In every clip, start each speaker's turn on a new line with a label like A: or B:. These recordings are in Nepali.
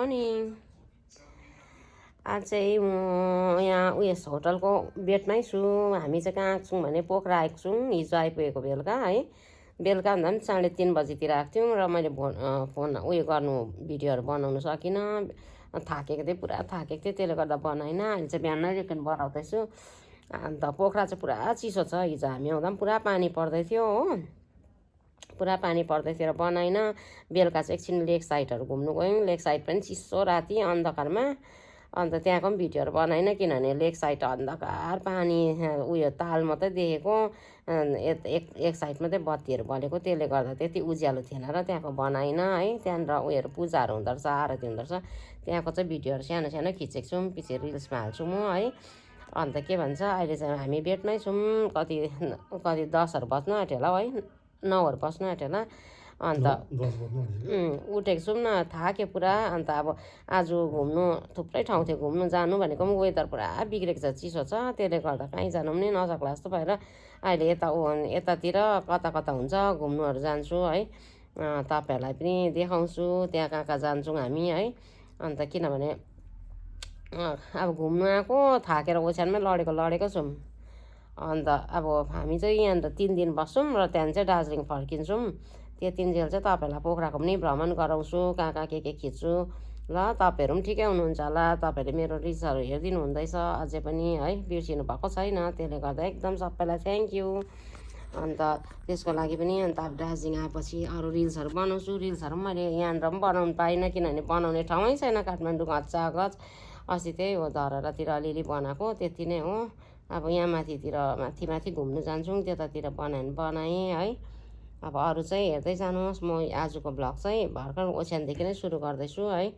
A: मर्निङ। आज चाहिँ म यहाँ उयस होटलको बेडमै छु। हामी चाहिँ कहाँ छौँ भने पोखरा आएको छौँ। हिजो आइपुगेको बेलुका है, बेलुका भन्दा पनि 3:30 बजीतिर आएको थियौँ र मैले फोन उयो गर्नु भिडियोहरू बनाउनु सकिनँ, थाकेको थिएँ, पुरा थाकेको थिएँ, त्यसले गर्दा बनाइनँ। अहिले चाहिँ बिहान एकछिन बनाउँदैछु। अन्त पोखरा चाहिँ पुरा चिसो छ। हिजो हामी आउँदा पनि पुरा पानी पर्दै थियो हो, पुरा पानी पर्दै थियो र बनाइनँ। बेलुका चाहिँ एकछिन लेक साइडहरू घुम्नु गयौँ। लेक साइड पनि चिसो राति अन्धकारमा, अन्त त्यहाँको पनि भिडियोहरू बनाइनँ किनभने लेक साइड अन्धकार, पानी उयो ताल मात्रै देखेको, एक साइड मात्रै बत्तीहरू बलेको, त्यसले गर्दा त्यति उज्यालो थिएन र त्यहाँको बनाइनँ है। त्यहाँनिर उयोहरू पूजाहरू हुँदो रहेछ, आरती हुँदो रहेछ, त्यहाँको चाहिँ भिडियोहरू सानो सानो खिचेको छौँ, पछि रिल्समा हाल्छु म है। अन्त के भन्छ, अहिले चाहिँ हामी बेडमै छौँ। कति 10हरू बज्नु आँट्यो होला है, 9हरू बज्नु आँट्यो होला। अन्त उठेको छौँ न, थाक्यो पुरा। अन्त अब आज घुम्नु थुप्रै ठाउँ थियो, घुम्नु जानु भनेको पनि वेदर पुरा बिग्रेको छ, चिसो छ, त्यसले गर्दा कहीँ जानु पनि नसक्ला जस्तो भएर अहिले यतातिर कता कता हुन्छ घुम्नुहरू जान्छु है। तपाईँहरूलाई पनि देखाउँछु त्यहाँ कहाँ कहाँ जान्छौँ हामी है। अन्त किनभने अब घुम्नु आएको, थाकेर ओछ्यानमै लडेको छौँ। अन्त अब हामी चाहिँ यहाँनिर 3 दिन बस्छौँ र त्यहाँदेखि चाहिँ दार्जिलिङ फर्किन्छौँ। त्यतिन्जेल चाहिँ तपाईँहरूलाई पोखराको पनि भ्रमण गराउँछु, कहाँ कहाँ के खिच्छु ल। तपाईँहरू पनि ठिकै हुनुहुन्छ होला, तपाईँहरूले मेरो रिल्सहरू हेरिदिनु हुँदैछ अझै पनि है, बिर्सिनु भएको छैन, त्यसले गर्दा एकदम सबैलाई थ्याङ्क यू। अन्त त्यसको लागि पनि अन्त अब दार्जिलिङ आएपछि अरू रिल्सहरू बनाउँछु। रिल्सहरू पनि मैले यहाँनिर पनि बनाउनु पाइनँ किनभने बनाउने ठाउँै छैन काठमाडौँको गच। अस्ति त्यही हो धरहरातिर अलिअलि बनाएको, त्यति नै हो। अब यहाँ माथि घुम्नु जान्छौँ, त्यतातिर बनाएँ है। अब अरू चाहिँ हेर्दै जानुहोस्। म आजको भ्लग चाहिँ भर्खर ओछ्यानदेखि नै सुरु गर्दैछु है।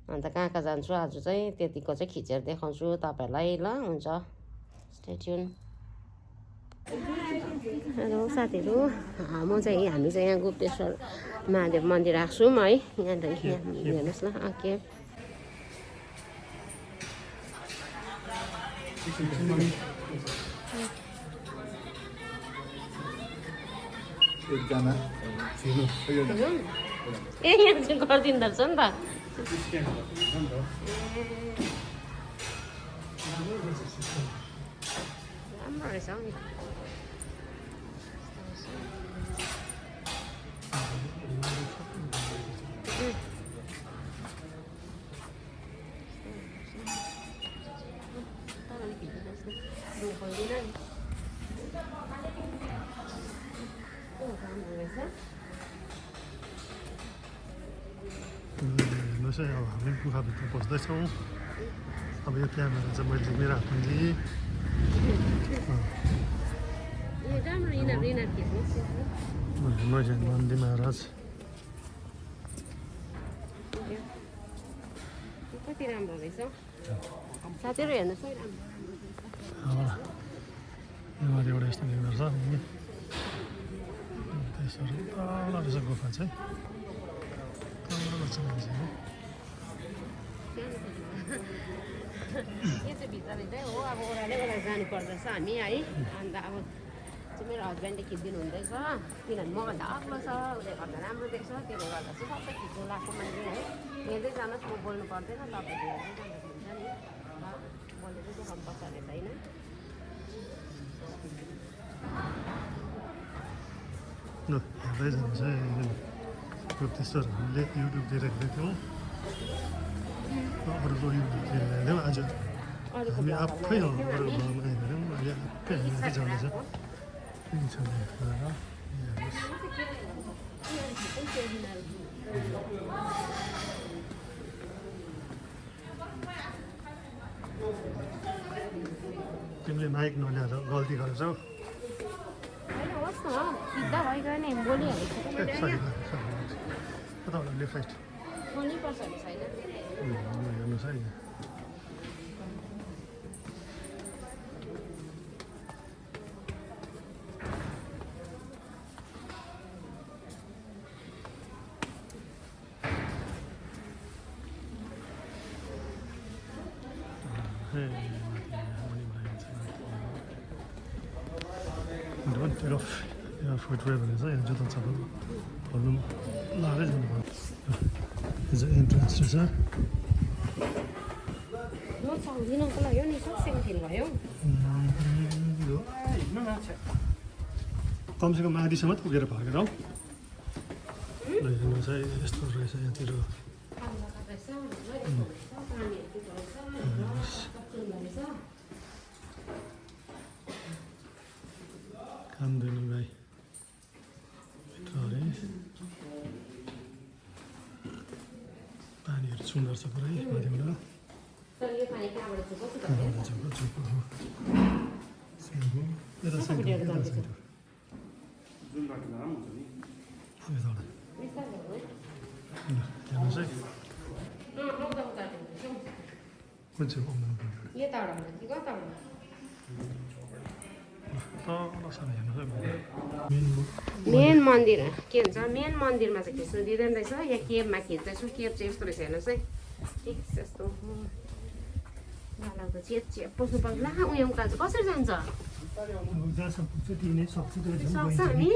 A: अन्त कहाँ कहाँ जान्छु आज चाहिँ त्यतिको चाहिँ खिचेर देखाउँछु तपाईँहरूलाई ल। हुन्छ, स्टे ट्युन। हेलो साथीहरू, हामी चाहिँ यहाँ गुप्तेश्वर महादेव मन्दिर आएको छौँ है। यहाँ हेर्नुहोस् ल। ओके,
B: एकजना
A: यहाँ चाहिँ गरिदिँदो रहेछ नि त। राम्रो रहेछ हौ नि।
B: हेर्नुहोस् है, अब हामी गुफाभित्र पस्दैछौँ। अब यो क्यामेरा चाहिँ मैले मेरो हातमा लिएँ। नन्दी महाराज
A: कति राम्रो रहेछ साथीहरू, हेर्नुहोस् है, राम्रो
B: यहाँनिर एउटा यस्तो लेख्दो रहेछ त्यसरी तल रहेछ गुफा चाहिँ।
A: यो चाहिँ भित्रभित्रै हो। अब ओह्रालै जानु पर्दछ हामी है। अन्त अब चाहिँ मेरो हस्बेन्डले खिचिदिनु हुँदैछ किनभने मभन्दा अग्लो छ, उसले गर्दा राम्रो देख्छ, त्यसले गर्दा चाहिँ सबै खिच्नु लाग्छ मैले है। हेर्दै जानुहोस्, म बोल्नु पर्दैन, तपाईँले हेर्दै जाँदाखेरि हुन्छ नि। बोलेको चाहिँ देखाउनुपर्छ अरे छैन।
B: हेर्दै जानुहोस् है, गुप्तेश्वर हामीले युट्युबतिर हेरेको थियौँ, अरूको युट्युबतिर हेर्यौँ। आज हामी आफै अरू भ्लगमा हेऱ्यौँ, अहिले आफै हेर्दै जाँदैछ। तिमीले माइक नल्याएर गल्ती गरेछौ। कताबाट लेफ्ट साइड हेर्नुहोस् है। Don't take off your footwear भनेर चाहिँ जुत्ता चप्पल खोल्नु लाएरै जानु पर्यो। इज एन्ट्रान्स रहेछ
A: म चल्दिनको लाग्यो नि सक्सेको फिल भयो
B: कमसेकम आधीसम्म पुगेर फर्केर हौ हेर्नुहोस् है यस्तो रहेछ यहाँतिर कामधेनु गाई अरे पानीहरू सुन्दर छ पुरै माथिबाट
A: मेन मन्दिर के भन्छ मेन मन्दिरमा चाहिँ खिच्नु दिँदैन रहेछ यहाँ केबमा खिच्दैछु केब चाहिँ यस्तो रहेछ हेर्नुहोस् है ठिक यस्तो लालाको चेप चेप पस्नु पर्छ ला उयो उकालो चाहिँ कसरी जान्छ सक्छ हामी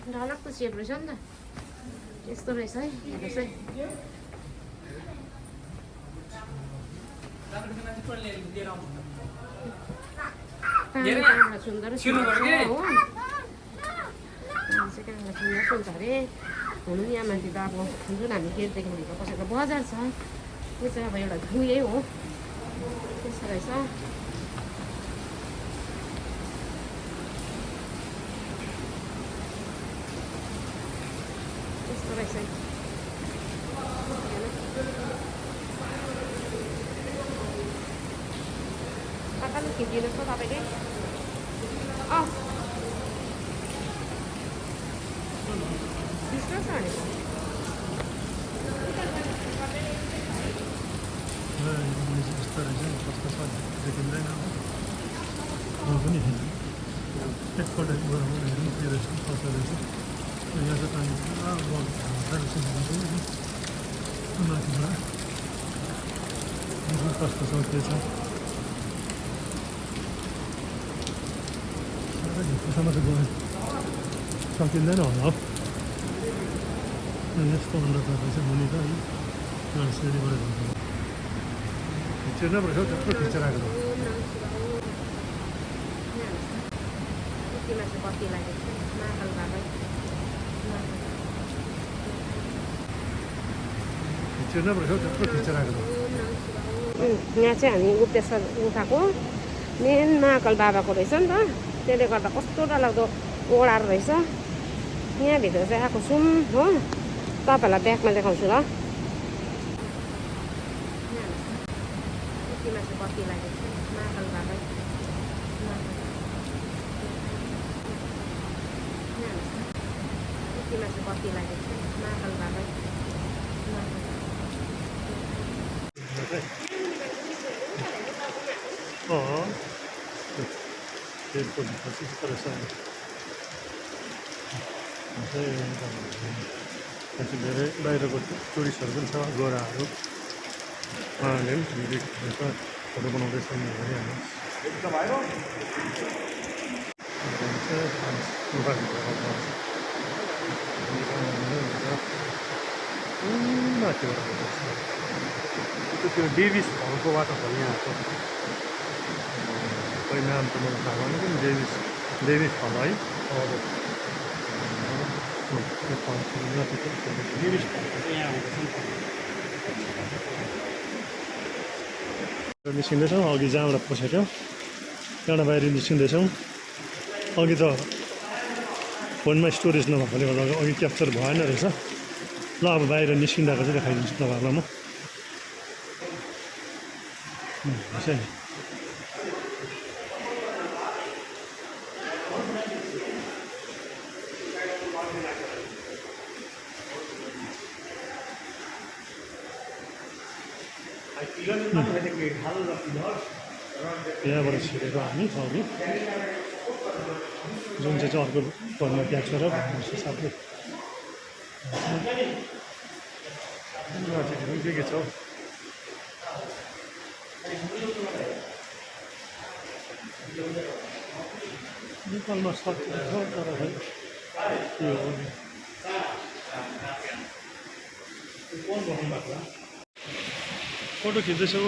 A: डरलाग्दो चेप रहेछ नि त यस्तो रहेछ है हेर्नुहोस् है सुन्दर हो सुन्छ अरे हुनु नि यहाँ माथि त अब जुन हामी गेटदेखि भित्र पसेको बजार छ त्यो चाहिँ अब एउटा उयै हो त्यस्तो रहेछ त्यस्तो रहेछ काकाले खिचिदिनुहोस् न तपाईँले विश्वास हानेको
B: यस्तो रहेछ कस्तो छ देखिँदैन पनि एकपल्ट गएर हेरौँ के रहेछ कस्तो रहेछ यहाँ चाहिँ पानी माथिबाट कस्तो छ के छ भित्रसम्म चाहिँ गयो सकिँदैन होला हौ यस्तो अन्धकार रहेछ मुनि त है सिँढीबाट खिचेर पऱ्यो हौ त्यत्रो खिचेर आएको खिचेर पऱ्यो हौ त्यत्रो खिचेर आएको
A: यहाँ चाहिँ हामी गुप्तेश्वर उठाएको मेन महाकाल बाबाको रहेछ नि त त्यसले गर्दा कस्तो डरलाग्दो ओडारो रहेछ यहाँभित्र चाहिँ आएको छौँ हो तपाईँहरूलाई ब्यागमा देखाउँछु ल
B: त्यसको भित्र रहेछ मान्छे धेरै बाहिरको टुरिस्टहरू पनि छ गोराहरू उहाँहरूले पनि भिडियो फोटो बनाउँदैछ माथिबाट त्यो डेभिस हलको वाटरफल यहाँ आएको खोइ नाम त मलाई थाहा भएन कि डेभिस हल है निस्किँदैछौँ अघि जहाँबाट पसेको थियो त्यहाँबाट बाहिर निस्किँदैछौँ अघि त फोनमा स्टोरेज नभएकोले गर्दा अघि क्याप्चर भएन रहेछ ल अब बाहिर निस्किँदाको चाहिँ देखाइदिन्छु तपाईँहरूलाई म यहाँबाट छिरेको हामी अघि जुन चाहिँ अर्को फोनमा क्याप्चर भन्नुहोस् हिसाबले के छ नेपालमा सकिन्छ तर के हो फोटो खिच्दैछौ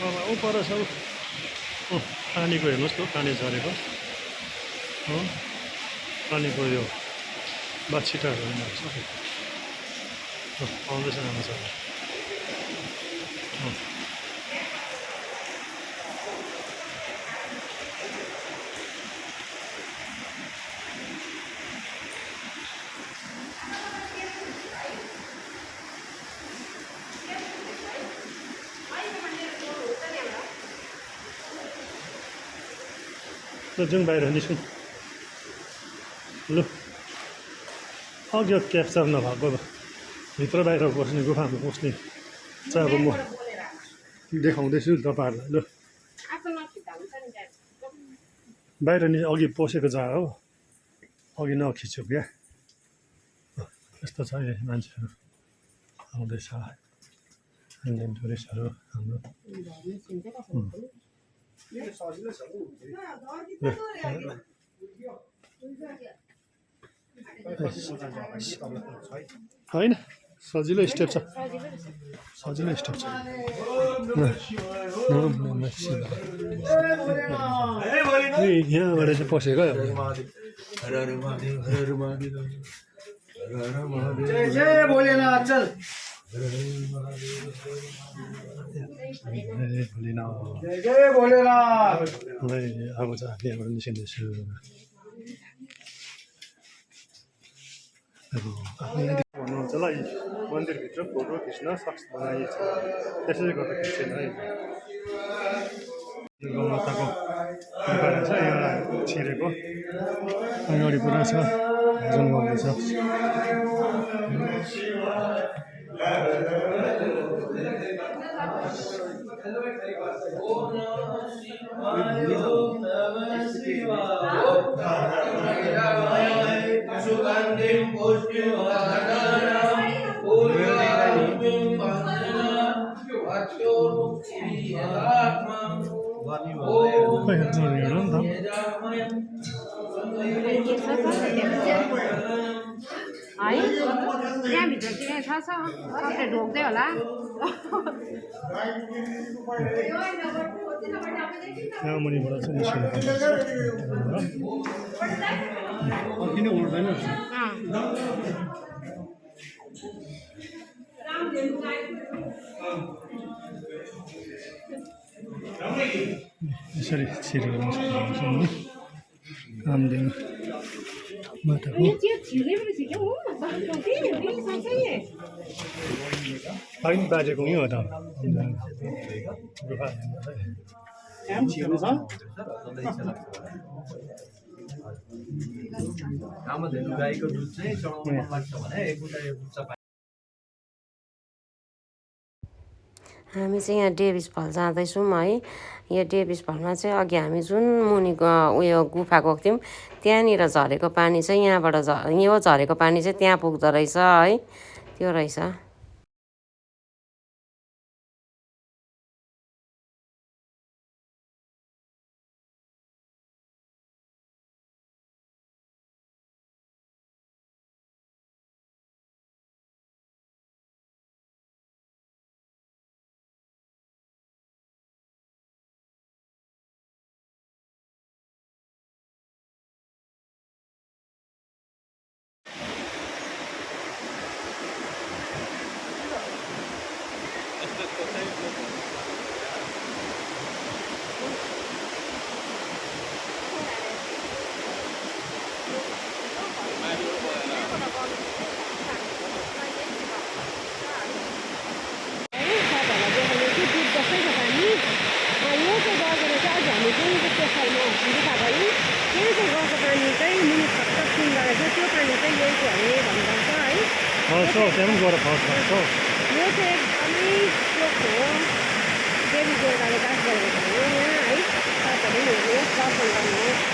B: अब ऊ पर छ पानीको हेर्नुहोस् त पानी झरेको हो पानीको यो बाछिटाहरू सबै आउँदैछ आउँछ जाउँ बाहिर निस्कौँ लु अघि क्याप्चर नभएको भित्र बाहिर बस्ने गुफामा बस्ने चाहिँ अब म देखाउँदैछु तपाईँहरूलाई लु बाहिर नि अघि पसेको जग्गा हो अघि नखिच्यो क्या यस्तो छ यहाँ मान्छेहरू आउँदैछ इन्डियन टुरिस्टहरू हाम्रो होइन सजिलो स्टेप छ सजिलो स्टेप छ यहाँबाट चाहिँ पसेको अब चाहिँ हामी यहाँबाट निस्किँदैछु भन्नुहुन्छ ल मन्दिरभित्र फोटो खिच्न सक्छ बनाइएको छ त्यसैले गर्दा खिच्दैन है गौमाताको कृपा रहेछ एउटा छिरेको अगाडि पुरा छ भजन गर्दैछ
A: त्यहाँभित्र चाहिँ छ सबले ढोक्दै होला
B: यहाँ मुनिबाट चाहिँ निस्किनु किन उड्दैन यसरी छिरेर कामदेव माताको होइन बाजेको यहीँ हो त
C: गाईको दुध चाहिँ चढाउन मन लाग्छ भने
A: हामी चाहिँ यहाँ डेभिस फल जाँदैछौँ है यो डेभिस फलमा चाहिँ अघि हामी जुन मुनिको उयो गुफा गएको थियौँ त्यहाँनिर झरेको पानी चाहिँ यहाँबाट यो झरेको पानी चाहिँ त्यहाँ पुग्दो रहेछ है त्यो रहेछ
B: त्यहाँ पनि गएर फर्स्ट भएको
A: यो चाहिँ एकदमै चोक हो देवी दुर्गाले बास गरेको छ यहाँ है तपाईँहरूले हेर्नुहोस् दर्शन गर्नुहोस्